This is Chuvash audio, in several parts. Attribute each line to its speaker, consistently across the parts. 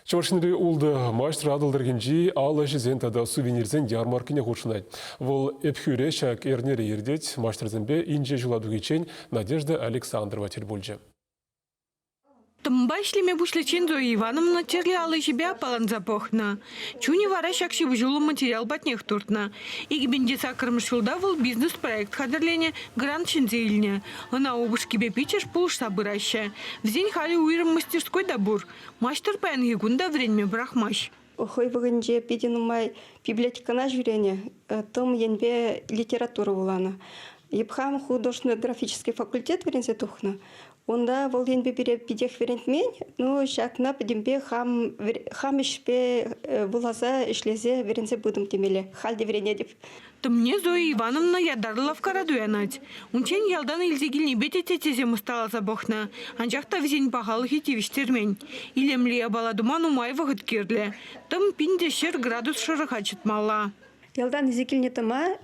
Speaker 1: Чӑваш Енри ултӑ маҫтӑр Атӑл тӑрӑхӗнчи ал ӗҫӗсен тата сувенирсен ярмаркине хутшӑнать. Вӑл Ӗпхӳре ҫак эрнере иртет. Маҫтӑрсемпе инҫе ҫула тухиччен Надежда Александрова тӗл пулчӗ.
Speaker 2: Тӑмпа ӗҫлеме пуҫличчен Зоя Ивановна тӗрлӗ ал ӗҫӗпе аппаланса пӑхнӑ. Чунӗ вара ҫак ҫыпӑҫуллӑ материал патнех туртнӑ. 2008 ҫулта вӑл бизнес-проект хатӗрленӗ, грант ҫӗнсе илнӗ. Ӑна упӑшкипе пиччӗш пулӑшса пыраҫҫӗ. Вӗсен халӗ уйрӑм мастерской та пур. Маҫтӑр паянхи кун та вӗренме пӑрахмасть.
Speaker 3: Хӑй вӑхӑтӗнче питӗ нумай библиотекӑна ҫӳренӗ, тӑм енпе литература вуланӑ. Епхам художественно-графический факультет вӗренсе тухнӑ. Унта вӑл енпе пире питех вӗрентмен, ну ҫакна пӗтӗмпе хам, хам ӗҫпе вуласа, ӗҫлесе вӗренсе пытӑм темелле. Халь те вӗренетӗп.
Speaker 2: Тӑмне Зоя Ивановна ятарлӑ лавккара туянать. Унччен ялтан илсе килнипе те теттесем ӑсталаса пӑхнӑ, анчах та вӗсен пахалӑхӗ тивӗҫтермен. Илемлӗ япала тума нумай вӑхӑт кирлӗ. Тӑм 1100 градус шӑрӑха чӑтмалла.
Speaker 3: Ялтан илсе килнӗ тӑма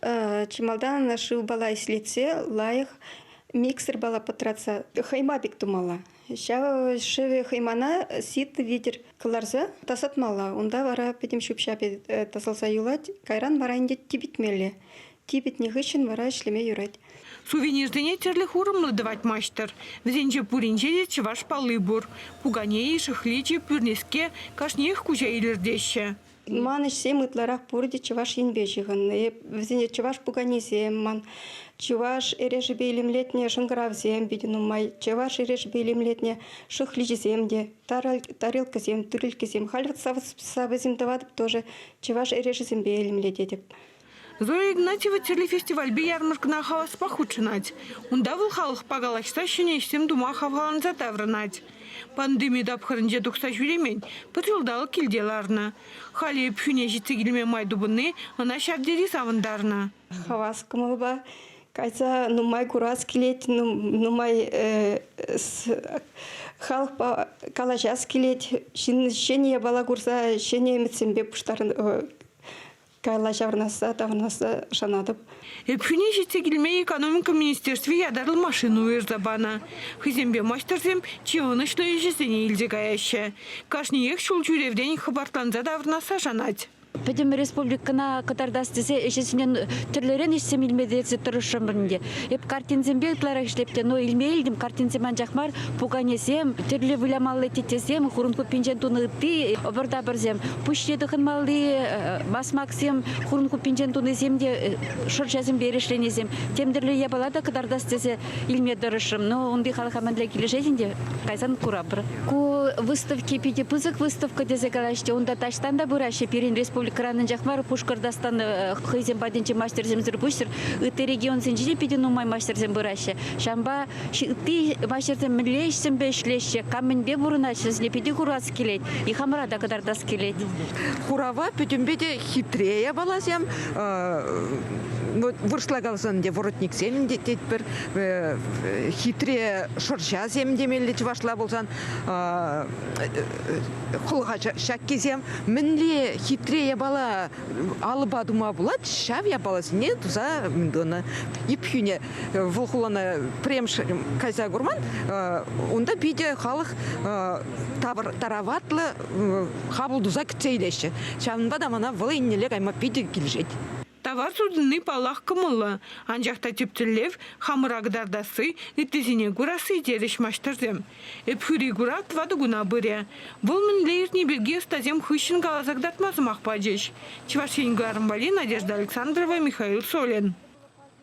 Speaker 3: чи малтан шывпала ислетсе лайӑх миксерпала пӑтратса хӑйма пек тумалла. Ҫав шӗвӗ хӑймана сит витӗр кӑларса тасатмалла. Унта вара пӗтӗм ҫӳп-ҫапӗ тасалса юлать. Кайран вара ӗнтӗ типӗтмелле. Типӗтнӗ хыҫҫӑн вара ӗҫлеме юрать.
Speaker 2: Сувенирсене тӗрлӗ хурӑмлӑ тӑвать маҫтӑр. Вӗсенче пуринче те чӑваш палли пур. Пукане-и, шӑхличӗ, пӳрнеске кашниех куҫа илӗртеҫҫӗ.
Speaker 3: Ман ӗҫсем ытларах пурте Чӑваш Енпе ҫыхӑннӑ. Эп вӗсене чӑваш пуканисем ман, чӑваш эрешӗпе илемлетнӗ шӑнкӑравсем питӗ нумай, чӑваш эрешӗпе илемлетнӗ шӑхличӗсем те, тарелкӑсем, турилккесем. Халь вот савӑсем тӑватӑп тоже чӑваш эрешӗсемпе илемлететӗп.
Speaker 2: Зоя Игнатьева тӗрлӗ фестивальпе ярмӑрккӑна хаваспах хутшӑнать. Унта вӑл халӑхпа калаҫса ҫӗнӗ ӗҫсем тума хавхаланса таврӑнать. Пандеми тапхӑрӗнче тухса ҫӳремен, пӗр ҫулталӑк килте ларнӑ. Халӗ Ӗпхӳне ҫитсе килме май тупӑнни ӑна ҫав тери савӑнтарнӑ.
Speaker 3: Хавас кӑмӑлпа кайса нумай курас килет, нумай халӑхпа калаҫас килет, ҫын ҫӗнӗ япала курса ҫӗнӗ ӗмӗтсемпе пуҫтарӑн каялла ҫаврӑнасса, таврӑнасса шанатӑп.
Speaker 2: Ӗпхӳне ҫитсе килме экономика министерстви ятарлӑ машина уйӑрса панӑ. Хӑйсемпе маҫтӑрсем чи ӑнӑҫлӑ ӗҫӗсене илсе каяҫҫӗ. Кашниех ҫул ҫӳреврен хӑпартланса таврӑнасса шанать.
Speaker 4: Пӗтӗм республикӑна кӑтартас тесе ӗҫӗсене тӗрлӗрен ӗҫсем илме тесе тӑрӑшрӑмӑр ӗнтӗ. Эп картинсемпе ытларах ӗҫлеп те, но илме илтӗм картинсем анчах мар, пуканесем, тӗрлӗ вылямалли теттесем, хурӑн хуппинчен тунӑ ытти ӑпӑр-тапӑрсем, пуҫне тӑхӑнмалли масмаксем, хурӑн хуппинчен тунисем те шӑрҫасемпе эрешленисем, тем тӗрлӗ япала та кӑтартас тесе илме тӑрӑшрӑм. Но унти халӑха мӗнле килӗшет ӗнтӗ, кайсан курапӑр. Ку выставки питӗ пысӑк выставка тесе калаҫҫӗ. Унта таҫтан та пыраҫҫӗ. Пирӗн республикӑран анчах мар, Пушкӑртстан хӑйсем патӗнчи маҫтӑрсемсӗр пуҫсӑр ытти регионсенче те питӗ нумай маҫтӑрсем пыраҫҫӗ. Ҫавӑнпа ытти маҫтӑрсем мӗнле ӗҫсемпе ӗҫлеҫҫӗ, кам мӗнпе пурӑнаҫҫӗ, вӗсене питӗ курас килет, и хамӑра та кӑтартас килет.
Speaker 5: Хурава пӗтӗмпе те хитре япаласем, вырӑсла каласан те воротниксем те тетпӗр, хитре шӑрҫасем темелле чӑвашла пулсан, хӑлха ҫаккисем. Мӗнле хитре япала алӑпа тума пулать, ҫав япаласене туса мӗн тунӑ. Ӗпхӳне вӑл хулана пӗрремӗш кайса курман, унта питӗ халӑх тараватлӑ хапӑл туса кӗтсе илеҫҫӗ. Ҫавӑнпа та мана вӑл еннелле кайма питӗ килӗшет.
Speaker 2: Тавар сутӑнни, паллах, кӑмӑллӑ. Анчах та тӗп тӗллев – хамӑра кӑтартасси, ыттисене курасси, терӗҫ маҫтӑрсем. Ӗпхӳри курав тӑватӑ куна пырӗ. Вӑл мӗнле иртни пирки ӑстасем хыҫҫӑн каласа кӑтартма сӑмах пачӗҫ. Чӑваш Ен кӑларӑм валли Надежда Александрова, Михаил Солин.